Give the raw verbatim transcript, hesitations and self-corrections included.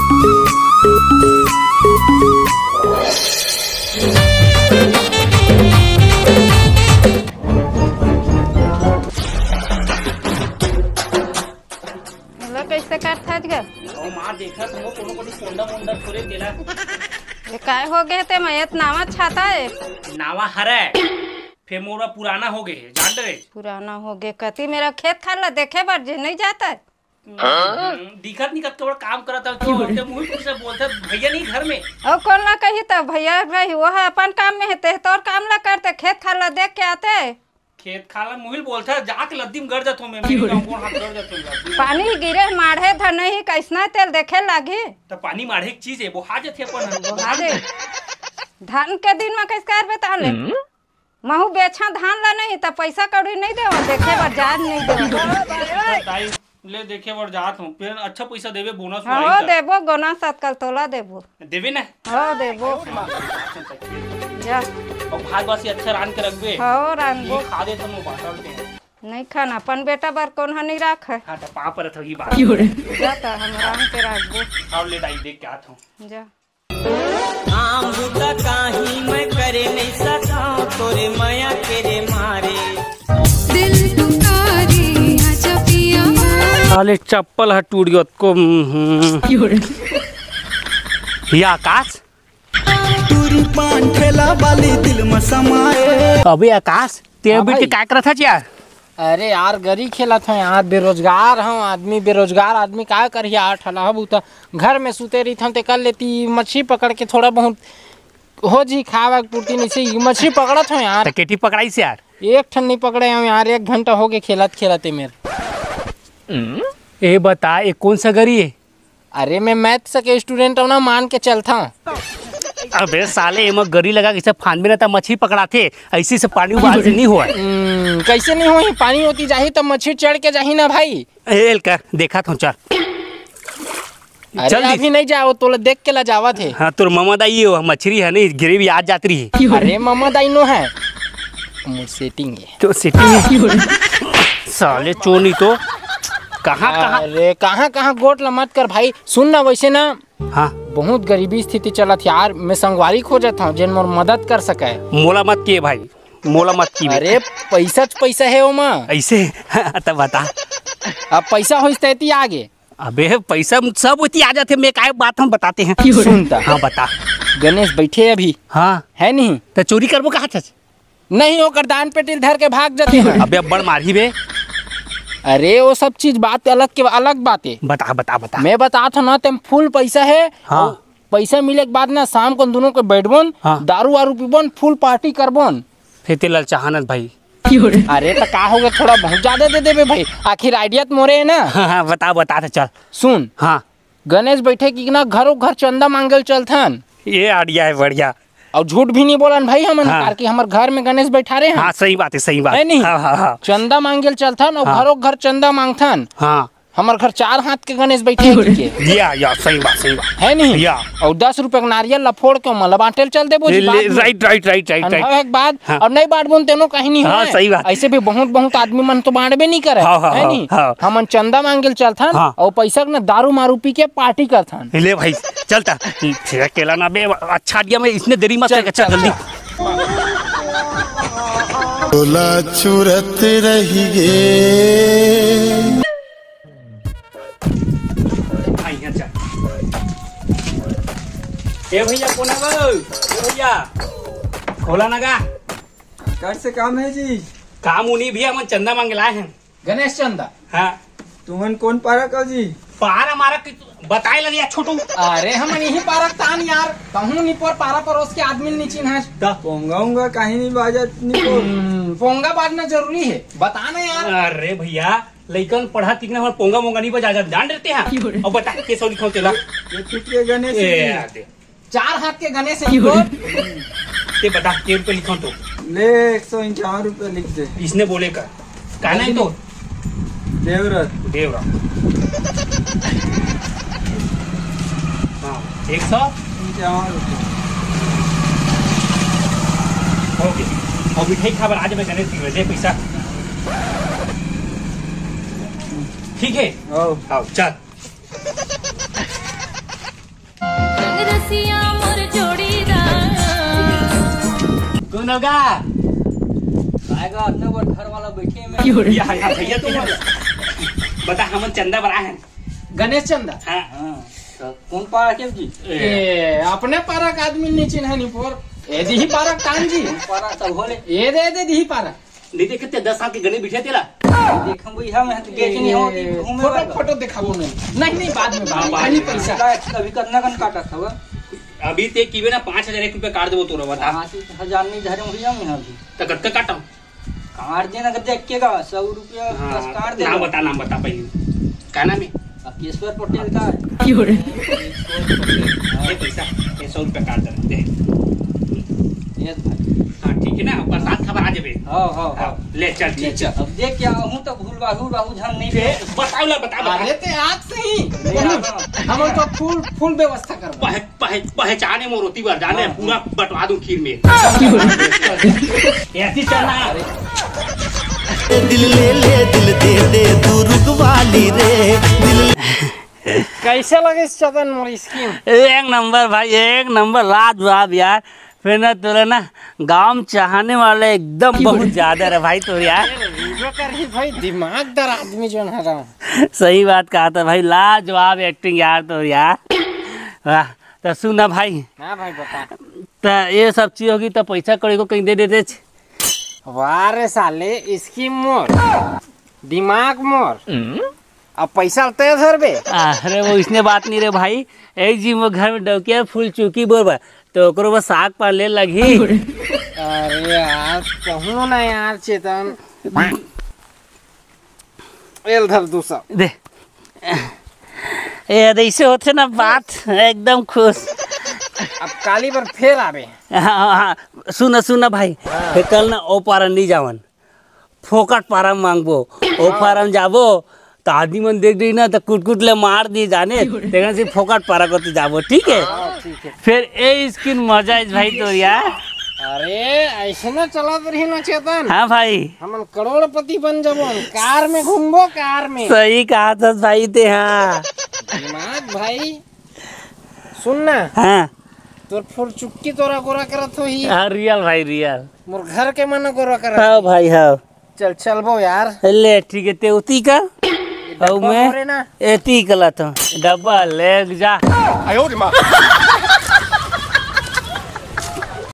एला कइसे करथस ग? ओ माँ, देखत हो, कोनो कोनो कोंडा मोंडा थोरे तेला। ये काय हो गए ते मैं, ये नावा छाता है। नावा हरे, फेर मोरा पुराना हो गए है, जान डरे। पुराना हो गए, कति मेरा खेत खार ला देखे बर जे नहीं जाता है। हम्म, दिखत नहीं कतका बड़ा काम करत है, तो हमके मुँह से बोलते भैया नहीं घर में। और कौन ला कही तब भैया भाई, वो है अपन काम में है, ते तोर काम ला करते, खेत खार ला देख के आते। खेत खार ला मुहिल बोलथे, जाके लद्दी म गड़ जथों मैं, मेरे गाँव कोन हाथ गड़ जथों लद्दी म। पानी ही गिरे, माढ़े धन ही, कइसना तेल देखे लागी। त पानी माढ़े के चीज है, बोहा जथे अपन। बोहा दे। धान के दिन म कइस करबे ताले? हम्म। महू बेचा धान ला नहीं, त पैसा कौड़ी नहीं देवा, देखे बर जान नहीं देवा। ताई, ले देखे बर जात हूँ, फेर अच्छा पैसा देबे, बोनस हाँ, वाई हो, का। देबो, बोनस अतकल तोला देबो। देबे ना? हो, देबो। जा। और भात बासी अच्छा रांध के रखबे। हो, रांधबो। ये खा दे तो मैं बाटल के। नहीं खाना, अपन बेटा बर कौन ह नहीं राख है। हाँ, तो पाँव परत होगी बात। जा त हम रांध के रखबो। और ले दाई, देख के आत हूँ। जा। काम बुता काही मैं करे नहीं सका, तोरे मया के रे मारे। दिल पुकारे आजा पिया। साले चप्पल ह टूट गयो को। हम्म। ये आकाश। टूरी पान ठेला वाली दिल में समाए। अबे आकाश, ते हाँ बेटी भाई। काय करत हस यार? अरे यार, गरी खेलत हूँ यार, बेरोजगार हूँ आदमी, बेरोजगार आदमी का करही यार, ठलहा बूता घर में सुते रहिथन, ते कर लेती मछली पकड़ के थोड़ा बहुत हो जी खावा के पूर्ति, नहीं से मछली पकड़त हूँ यार। त केठी पकड़ाइस यार? एक ठन नहीं पकड़े हूँ यार, एक घंटा हो गए खेलत खेलत ए मेर। ए बता, ए कौन सा गरी है? अरे, मैं मैथ्स के स्टूडेंट हूँ ना, मान के चलता हूँ। अबे साले, एमा गरी लगा के सब फानबे ना त मछली पकड़ाथे, ऐसी से पानी उबाल से नहीं होए। हम्म, कैसे नहीं होही? पानी होती जाही त मछली चढ़ के जाही ना भाई। ए, एल कर, देखा था, चल। अरे, चल दी। अभी नहीं जाओ, तोला देख के ला जावा थे। हाँ, तोर ममा दाई ये मछली है नहीं, गिरे भी आज जात रही। अरे, ममा दाई नो है, मोर सेटिंग है। तो सेटिंग है। साले चोनी तो कहाँ, कहाँ? अरे, कहाँ, कहाँ गोट ला मत कर भाई। सुन ना, वैसे ना, हाँ। बहुत गरीबी स्थिति चलत यार, मैं संगवारी खोजत हूँ, जेन मोर मदद कर सके। मोला मत किए भाई, मोला मत किए। अरे, पैसा च पैसा है ओमा। ऐसे? तब बता। अब पैसा होइस तैती आगे। अबे, पैसा सब उती आ जाते, मैं काय बात हम बताते हैं। सुन त। हाँ, बता। गणेश बैठे अभी। हाँ। है नहीं? त चोरी करबो कहा था? नहीं, ओकर दान पेटी ल धर के भाग जाते हैं। अबे, अब्बड़ मारही बे। अरे, वो सब चीज बात अलग के, अलग बात है। बता, बता, बता। मैं बतात हूँ ना, तेम फुल पैसा है। हाँ। और पैसा मिले के बाद ना, शाम को दोनों को बैठबोन, हाँ। दारू वारू पीबोन, फुल पार्टी करबोन। फिर ते ललचाहनत भाई। अरे, त का हो गया, थोड़ा बहुत ज्यादा दे देबे भाई, आखिर आइडिया तो मोरे है ना। हाँ, हाँ, बता, बता, तो चल। सुन। हाँ। गणेश बैठे कि ना, घरों घर चंदा मांगे ल चलथन। ये आइडिया है बढ़िया। और झूठ भी नहीं बोलन भाई हमन, हाँ। कार कि हमर घर में गणेश बैठा रहे हैं। हाँ, सही बात है, सही बात। है नहीं? हाँ, हाँ, हाँ। चंदा मांगे ल चलथन और हाँ। घरों घर चंदा मांगथन। हाँ। हमर घर चार हाथ के गणेश बैठे हैं कि के। या, या, सही बात, सही बात। है नहीं? या। और दस रुपए के नारियल ला फोड़ के ओमन ला बांटे ल चल देबो जी ले, बाद में। Right, right, right, right, right. ठंडा होए के बाद हाँ। और नहीं बांटबो न तेनो कहीं नहीं हाँ, होए। सही बात। ऐसे भी बहुत, बहुत आदमी मन तो बांटबे नहीं करे। हाँ, हाँ, है हाँ, नहीं? हाँ। हमन चंदा मांगे ल चलथन हाँ। और पैसा के ना दारू मारू पी के पार्टी करथन। ले भाई, चल ता। फिर अकेला ना बे, अच्छा आइडिया में इसने देरी मत चल, कर, चल, चल, जल्दी। चल। तोला चुरत रहिगे। हाँ, यहाँ चल। ए भैया, कोन है वो? ए भैया, खोला ना गा। कर से काम है जी? काम उनी भैया, हमन चंदा मांगे लाए हैं। गणेश चंदा? हाँ। तुमन कोन पारा का जी? पारा मारा कि बताए लगे यार छोटू। अरे हमन यही पारा तान यार, कहूँ निपोर पारा परोस के आदमी नी चिन्हस। द। पोंगा उंगा काहे नहीं बाजत निपोर? हम्म, पोंगा बाजना जरूरी है, बता ना यार। अरे भैया, लइकन पढ़ा तीन हमर पोंगा मोंगा नहीं बजा जान डरते हैं। अब बता के सौ लिखो तेला। ये ठीक है गणेश ए, जी। आ दे। चार हाथ के गणेश है निपोर। ते बता के रुपए लिखो तो। ले एक सौ इक्यावन रुपए लिख दे। इसने बोले का? का नाम तो? देवरत। देवरत। हाँ, एक सौ। इक्यावन रुपये। ओके। और मिठाई खाबर आज मैं गणेश जी दे पैसा। ठीक है? हाँ। हाँ, चल। सिया मोर जोड़ीदार। कौन होगा? आएगा अपने वो घर वाला बैठे में। या, या, भैया तुम बता, हमन चंदा बर आए हन। गणेश चंदा। हाँ। हाँ, तो कौन पारा के जी? ए, अपने पारा के आदमी नी चिन्हे नी पोर। ए दिही पारा के टांग जी। कौन पारा सब होले? ए दे, ए दे दिही पारा। नहीं देखे ते दस साल के गने बिठे तेला। देखम वही हम, हम तो गेट नहीं हो, ए, घूमे फोटो, वाला। फोटो दिखाबो नहीं। नहीं, नहीं, बाद में, बाद में। हाँ, बाद में। पैसा। अभी कतना कन काटा था वो? अभी ते कीबे ना, पाँच हजार एक रुपया काट देबो तोरा, बता। पाँच हजार नहीं धरे हुई हम यहाँ भी। तो कतका काटा? काट देना, कर देख के का, सौ रुपया हाँ, बस काट दे। नाम बता, नाम बता पहले। का नाम है? अकेश्वर पटेल का है। क्यों रे? ये पैसा, ये सौ रुपया काट देना, दे। ये भाई। हाँ, ठीक है ना, बरसात खबर आ जाबे। हाँ, हाँ, हाँ। हाँ, ले चल, ले ठीक चल। है। अब देख क्या हूँ तो भूल बाहू, बाहू झन नहीं ए, दे। बताओ ला, बता, बता। अरे ते आज से ही। ले आ, हाँ। हम तो फुल, फुल व्यवस्था करबो। पह-, पह-, पहचाने मोर ओती बर जाने, हाँ। पूरा बंटवा दूं खीर में। ऐसी चलना। दिल ले ले, दिल दे दे, तू रुख वाली रे, दिल। कैसे लगे चेतन मोर स्कीम? एक नंबर भाई, एक नंबर, लाजवाब यार। फिर ना तोला ना गांव में चाहने वाले एकदम बहुत ज्यादा रे भाई तोर यार। वीडियो कर ही भाई, दिमागदार आदमी जोन है रहा। सही बात कहा था भाई, लाजवाब एक्टिंग यार तोर यार। वाह, तो सुन ना भाई। हाँ भाई, बता। तो ये सब चीज होगी तो पैसा कौड़ी को कहीं दे देते। वाह रे साले, स्कीम मोर, दिमाग मोर, अब पैसा तय धरबे। अरे वो इसने बात नहीं रे भाई, एक जी वो घर में डौकिया फूल चुकी बोलबा, तो ओकरो बस साग पाले लगी। अरे यार, कहूँ ना यार चेतन, एल धर दू सौ। दे। ए, ऐसे होते ना बात, एकदम खुश। अब काली पर फेर आबे। हाँ, हाँ, हाँ। सुन, सुन भाई, फिर कल ना ओ पारा नहीं जावन, फोकट पारा मांगबो। ओ पारा में जाबो, तो आदमी मन देख रही ना, तो कुटकुट ले मार दी जाने, तेकन से फोकट पारा को तो जाबो, ठीक है? हाँ, ठीक है। फिर ए स्कीम मजा है भाई तोर यार। अरे, ऐसे ना चलत रही ना चेतन। हाँ भाई। हमन करोड़पति बन जबो, कार में घूमबो, कार में। सही कहा था भाई ते, हाँ। दिमाग भाई, सुन ना। हाँ। तोर फुल चुक्की तोरा गोरा करत होही। हाँ, रियल भाई, रियल। मोर घर के मन गोरा करत हाँ होही। भाई, हाँ। चल, चलबो यार। ले, ठीक है, ते उती का। ये और डब्बा मैं भरे ना। एती कला तो। डब्बा ले जा। आयो रे माँ।